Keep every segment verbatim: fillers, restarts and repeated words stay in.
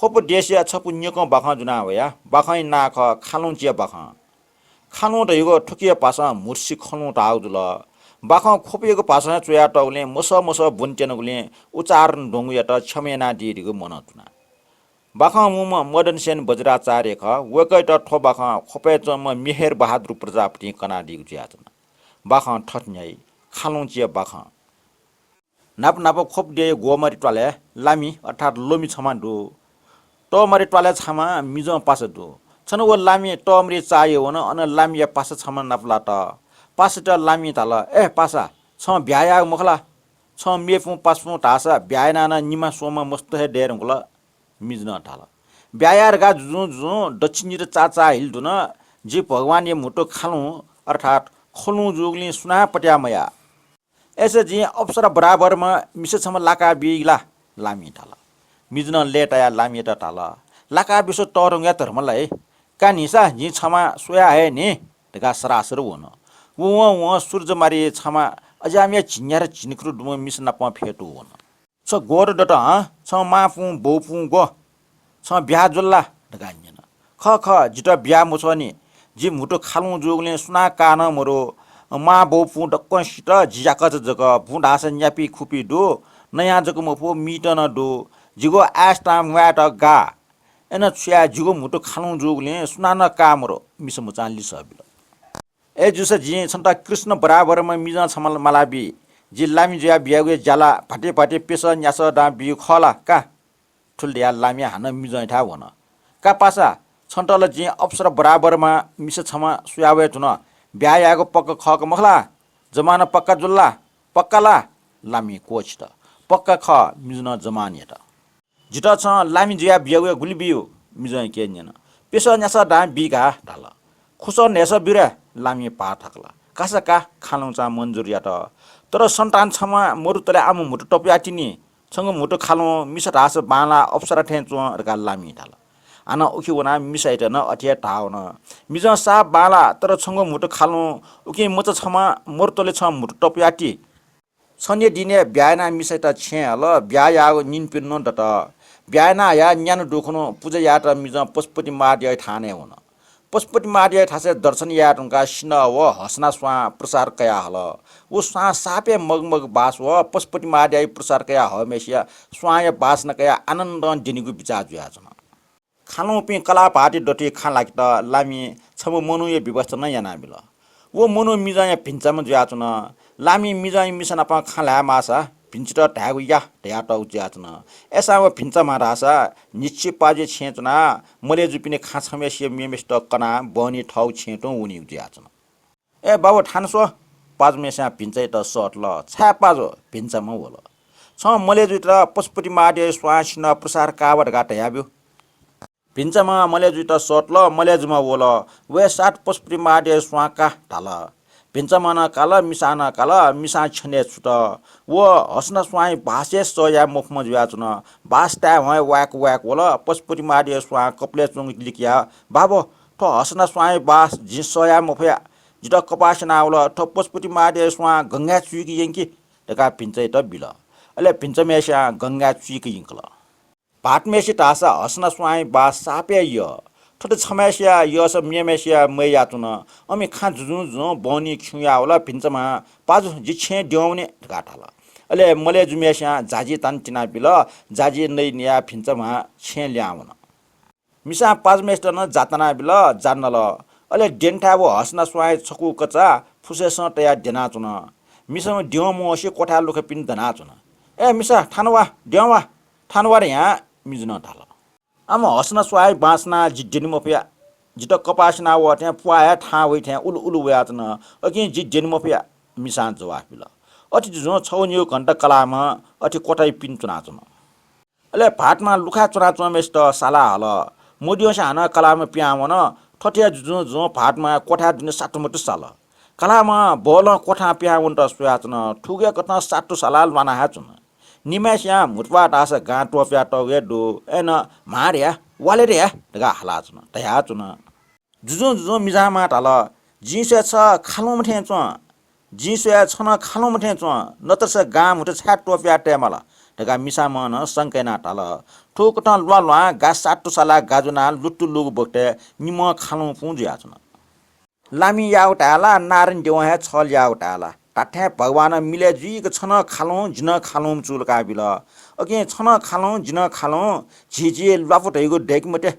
ख्वप देशया छपु न्यकं बाखं जुना वया। बाखंया नां खः खालुंचिया बाखं। खालुं धइगु थुकिया भाषां म्हुतुसि खलुं धाःगु जुल। बाखं ख्वपयागु भाषां च्वयातःगुलिं मसः मसः ब्वने त्यनागुलिं उच्चारण द्वंगुयात क्षमा यानादी धइगु मनं तुना। बाखं मूम्ह मदनसेन वज्राचार्य खः। वय्कःयात थ्व बाखं ख्वपय् च्वंम्ह मिहिर बहादुर प्रजापतिं कनादीगु जुयाच्वन। बाखं थथे न्ह्याइ, खालुंचिया बाखं। न्हापा न्हापा ख्वप देय् ग्वःमरि त्वालय् लामि अर्थात् लोमि छम्ह दु। तःमरि त्वालय् छम्ह मिजं पासा दु। छन्हु व लामि तःमरि चाःह्यः वन, अन लामिया पासा छम्ह नापलात। पासायात लामिं धाल, ए पासा, छं ब्याहा याःगु मखु ला? छं मेपुं पासापुं धाःसा ब्याहा यानाः नं निम्ह स्वम्ह मस्त हे दये धुंकल। मिजनं धाल, ब्याहा याये धकाः जुजुं जुजुं दच्छि निदँ चाःचाःहिल धुन। जि भगवानया म्हुतु खालुं अर्थात् खलुं जूगुलिं सुनां पत्याः मयाः। अय्सा जिं अप्सरा बराबरम्ह मिसा छम्ह लाकाबी ला? लामिं धाल। मिजनं लय्तायाः लामियात धाल, लाकाबिस्व तःधंगुया धर्म ला हे। का न्हिसा जिं छम्ह स्वया हये नि धकाः सरासर वन। वं वं सूर्यमारी छम्ह अज्याःम्ह झिंन्यादँ झिंखुदँ दुम्ह मिसा नाप फ्यतू वन। छ ग्वः दत हँ? छं मांपुं बौपुं ग्व? छं ब्याहा जुल ला? धकाः न्यन। खः खः, जितः ब्याहा मछ्वःनि। जि म्हुतु खालुं जूगुलिं सुनां काः नं मदु। मां बौपुं दक्वसित जि याकःचा जक, बुँ धाःसा न्यापि खुपि दु, नयां जक मखु, मीत नं दु। जिगु आय्‌सतां म्वायेत गाः। अय्नं छु याये, जिगु म्हुतु खालुं जूगुलिं सुनां नं काः मदु, मिसा मचां लिसः बिल। अय्‌जूसा जिं छन्त कृष्ण बराबरम्ह मिजं छम्ह मालाबी। जि लामि जुयाः बियागुया ज्या ला भाति भाति प्यसः न्यासः दां बीगु खः ला का? थुलि धयाः लामिं हानं मिजंयाथाय् वन। का पासा, छन्त ला जिं अप्सरा बराबरम्ह मिसा छम्ह स्वया वये धुन। ब्याहा यायेगु पक्का खः का मखु ला? जमानत पक्का जुल ला? पक्का ला? लामिं क्वःछित। पक्का खः, मिजनं जमानत यात। जितः छं लामि जुयाः बियागुया गुलि बियु? मिजंयाके न्यन। प्यसः न्यासः दां बी का धाल। खुसः न्हय्सः बी रे? लामिं भाः थकल। कासा का, खालुंचां मन्जुर यात। तर सन्तान छम्ह मरुतले आम म्हुतु तपुया तिनि। छंगु म्हुतु खालुं, मिसा धाःसा बांलाः अप्सरा थें च्वं धकाः लामिं धाल। हानं उखे वनाः मिसायात नं अथे हे धाः वन। मिजं साप बांलाः, तर छंगु म्हुतु खालुं, उकिं मचा छम्ह मरुतले छं म्हुतु तपुया ति। छन्हु दिनय् ब्याहा यानाः मिसायात छेँय् हल। ब्याहा याःगु निन्हु पिन्हु नं दत। ब्याहा याना हयाः न्यान्हु दुखुन्हु पुजा यायेत मिजं पशुपति महाद्यःया थानय् वन। पशुपति महाद्यःया थासय् दर्शन याये धुंकाः सिन्हः व हसना स्वां प्रसाद कयाहल। व स्वां सापय् मगमग बास व पशुपति महाद्यःया प्रसाद कयाहःम्हय्सिया स्वांया बासना कयाः आनन्दं द्यनीगु बिचाः जुयाच्वन। खालुंपिं कलाः भाःति दथुइ खँ ल्हाकेत लामिं छम्ह मनूया व्यवस्था नं यानाबिल। व मनू मिजंया भिन्चाम्ह जुयाच्वन। लामिं मिजंया मिसा नाप खँ ल्हाये माःसा भिन्चायात धायेगु या धयातःगु जुयाच्वन। अय्सां व भिन्चाम्ह धाःसा न्हिच्छि पाजुया छेँय् च्वनाः मले जूपिनि खँ छम्हय्सिया मेम्हय्सित कनाः बहनी थःगु छेँय् तुं वनीगु जुयाच्वन। ए बाबु, थाना स्व। पाजुम्हय्सियां भिन्चायात सःतल। छाय् पाजु? भिन्चाम्ह वल। छं मले जुइत पशुपति महाद्यःया स्वां सिन्हः प्रसाद काःबा धकाः धयाब्यु। भिन्चाम्ह मले जुइत सःतल। मले जूम्ह वल। वये साथ पशुपति महाद्यःया स्वां का धाल। भिन्चाम्हं नं काल, मिसां नं काल। मिसां छ्यनय् छुत। व हसना स्वांया बास हे सह याये मफुम्ह जुयाच्वन। बास ताये हं वाय्क वाय्क वल। पशुपति महाद्यःया स्वां कपालय् च्वंगु लिकयाः, बाबु, थ्व हसना स्वांया बास जिं सह याये मफया। जितः कपाः स्यनावल। थ्व पशुपति महाद्यःया स्वां गंगाय् चुइके यंकि धकाः भिन्चायात बिल। अले भिन्चाम्हय्सियां गंगाय् चुइके यंकल। भाःतम्हय्सित धाःसा हसना स्वांया बास सापय् यः। थथे छम्हय्सिया यःसा मेम्हय्सिया मय् याःच्वन। अमि खँ जुजुं जुजुं बहनी खिउँयावल। भिन्चाम्हं, पाजु, जि छेँय् द्यं वने धकाः धाल। अले मले जूम्हय्सियां जाजि तान तिनाबिल। जाजि नइ नयाः भिन्चाम्ह छेँय् लिहां वन। मिसां पाजुम्हय्सित नं जा तानाबिल, जा नल। अले द्यनेथाय् व हसना स्वांया छकू कचा फुसय्सं तयाः द्यनाच्वन। मिसाम्ह द्यं मवंसे क्वथाय् लुखापिनि दनाच्वन। ए मिसा, थाना वा, द्यं वा, थाना वा धयां मिजनं धाल। आम हसना स्वांया बासनां जि द्यने मफया। जितः कपाः स्यनावः थें प्वाः हे थाहां वइ थें उलु उलु वयाच्वन। अकिं जि द्यने मफया, मिसां जवाफ बिल। अथे जुजुं छगू निगू घण्टा कलाःम्ह अथे क्वथाय् पिने च्वनाच्वन। अले भाःतम्हं लुखाय् च्वनाच्वंम्हय्सित साला हल। मद्यंसे हानं कलाःम्ह पिहां वन। थथे जुजुं जुजुं भाःतम्ह क्वथाय् दुने सातुमतु साल। कलाःम्ह बलं क्वथां पिहां वनेत स्वयाच्वन। थुगु हे कथं सातु सालाः ल्वाना हे च्वन। निम्हय्सियां म्हुतुप्वाः धाःसा गां त्वपुयातःगु हे दु। अय्नं म्हां धया, वाले धया धकाः हालाच्वन, धयाच्वन। जुजुं जुजुं मिजंम्हं धाल, जिं स्वया छ खालुंम्ह थें च्वं। जिं स्वया छ नं खालुंम्ह थें च्वं, नत्रस गां म्हुतु छाय् त्वपुया तये माल धकाः मिसाम्हं नं शंका यानाः धाल। थुकथं ल्वाल्वां गा सातुसाला गाजुनाः लुत्तु लुगु बखतय् निम्हं खालुं फुं जुयाच्वन। लामिं याःगु धाये ला, नारायण देवं हे छल याःगु धाये ला, धात्थें भगवानं मिलय् जुइक छ नं खालुं, जि नं खालुं चूलाका बिल। अकिं छ नं खालुं, जि नं खालुं, झी झी ल्वापु धइगु दय्के मते।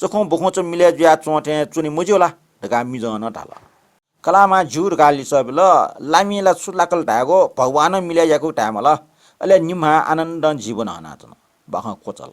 चखुं बखुं च मिलय् जुया च्वं थें च्वने मज्यू ला धकाः मिजं नं धाल। कलाःमां ज्यू धकाः लिसः बिल। लामिं ला छु लाकल धायेगु, भगवानं मिलय् याकूगु धाये माल। अले निम्हं आनन्दं जीवन हनाच्वन। बाखं क्वचाल।